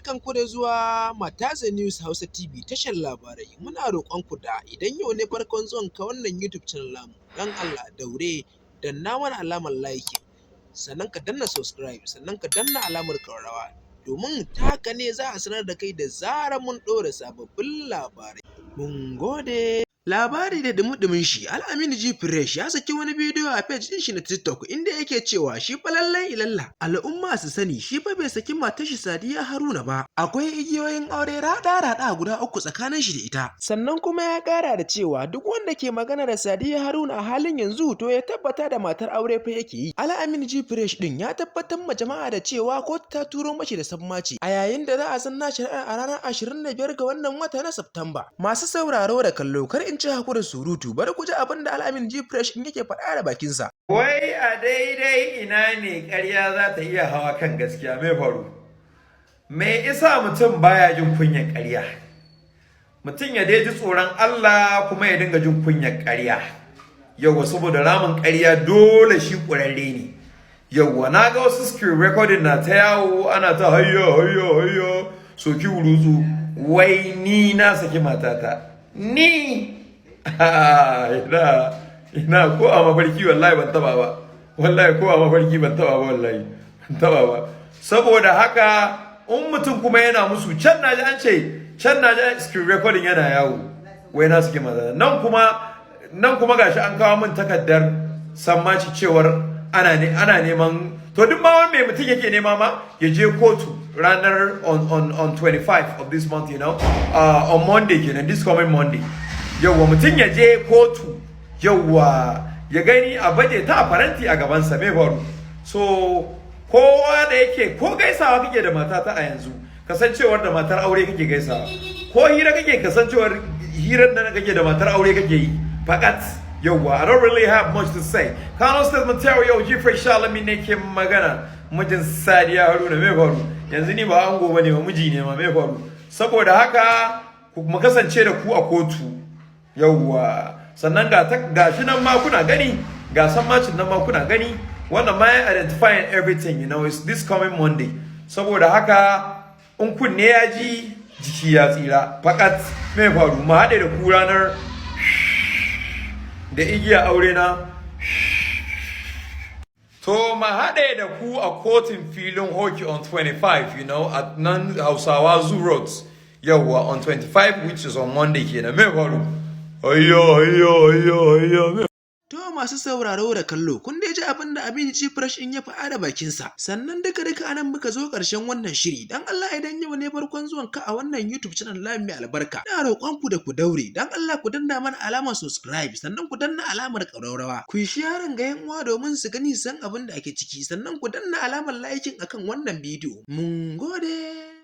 Barkanku da zuwa Mataza News Hausa TV, tashar labarai. Muna roƙonku da idan yau ne farkon zuwan ka wannan YouTube channel namu, don Allah daure danna mana alamar like, sannan ka danna subscribe, sannan ka danna alamar ƙararrawa, domin ta haka ne za a sanar da kai da zarar mun ɗora sababbin labarai. Mun gode. Labari da dumi-dumin shi, Al'aminu G Fresh ya saki wani bidiyo a page ɗin shi na TikTok inda yake cewa shi fa lallai ilalla al'umma su sani shi fa bai saki matar shi Sadiya Haruna ba. Akwai igiyoyin aure raɗa-raɗa guda uku tsakanin shi da ita. Sannan kuma ya ƙara da cewa duk wanda ke magana da Sadiya Haruna a halin yanzu, to ya tabbata da matar aure fa yake yi. Al'aminu G Fresh ɗin ya tabbatar ma jama'a da cewa kotu ta turo mashi da sammaci a yayin da za a zanna shari'a a ranar 25 ga wannan wata na Satumba. Masu sauraro da kallo, kar in cika ku da surutu, bari ku ji abin da Al'amin G Fresh ɗin yake faɗa da bakinsa. Wai a daidai ina ne ƙarya za ta iya hawa kan gaskiya? Mai faru? Me isa mutum baya jin kunyar ƙarya? Mutum ya dai ji tsoron Allah kuma ya dinga jin kunyar ƙarya. Yauwa, saboda ramin ƙarya dole shi ƙurarre ne. Yauwa, na ga wasu screen recording na ta yawo, ana ta hayya hayya hayya, soki burutsu. Wai ni na saki matata. Ni ina ina ko a mafarki wallahi ban taba ba, wallahi ko a mafarki ban taba ba, wallahi ban taba ba. Saboda haka in mutum kuma yana musu, can naji an ce, can naji screen recording yana yawo wai na saki matata. Nan kuma gashi an kawo min takardar sammaci cewar ana neman. To, duk ma wani mai mutum yake nema ma ya je kotu ranar on 25 of this month, on Monday kenan, this coming Monday. Yauwa, mutum ya je kotu, yauwa, ya gani a baje ta a faranti a gabansa. Mai faru? So kowa da yake ko gaisawa kake da matata a yanzu, kasancewar da matar aure kake gaisawa, ko hira kake, kasancewar hirar da kake da matar aure kake yi fakat. Yauwa, I don't really have much to say. Kano State Material G Fresh Shalami ne ke magana, mijin Sadiya Haruna. Mai faru? Yanzu ni ba ango bane ba, miji ne ma. Mai faru? Saboda haka mu kasance da ku a kotu. Yauwa, sannan ga gashi nan ma kuna gani, ga sammacin nan ma kuna gani, wannan ma identifying everything. It's this coming Monday. Saboda haka in kunne ya ji, jiki ya tsira fakat. Mai faru? Mu haɗe da ku ranar da igiya aure na. To, ma haɗe da ku a kotun filin hockey on 25, at nan Hausawa Zoo Road. Yawwa, on 25, which is on Monday kenan. Mai faru? Ayyo ayyo ayyo ayyo. To, masu sauraro da kallo, kun dai ji abin da Aminu G Fresh in ya faɗa da bakinsa. Sannan duka duka anan muka zo ƙarshen wannan shiri. Dan Allah, idan yau ne farkon zuwan ka a wannan YouTube channel namu mai albarka, ina roƙon ku da ku daure dan Allah ku danna mana alamar subscribe, sannan ku danna alamar ƙararrawa. Ku yi sharing ga yan uwa domin su gani, san abin da ake ciki, sannan ku danna alamar liking akan wannan bidiyo. Mun gode.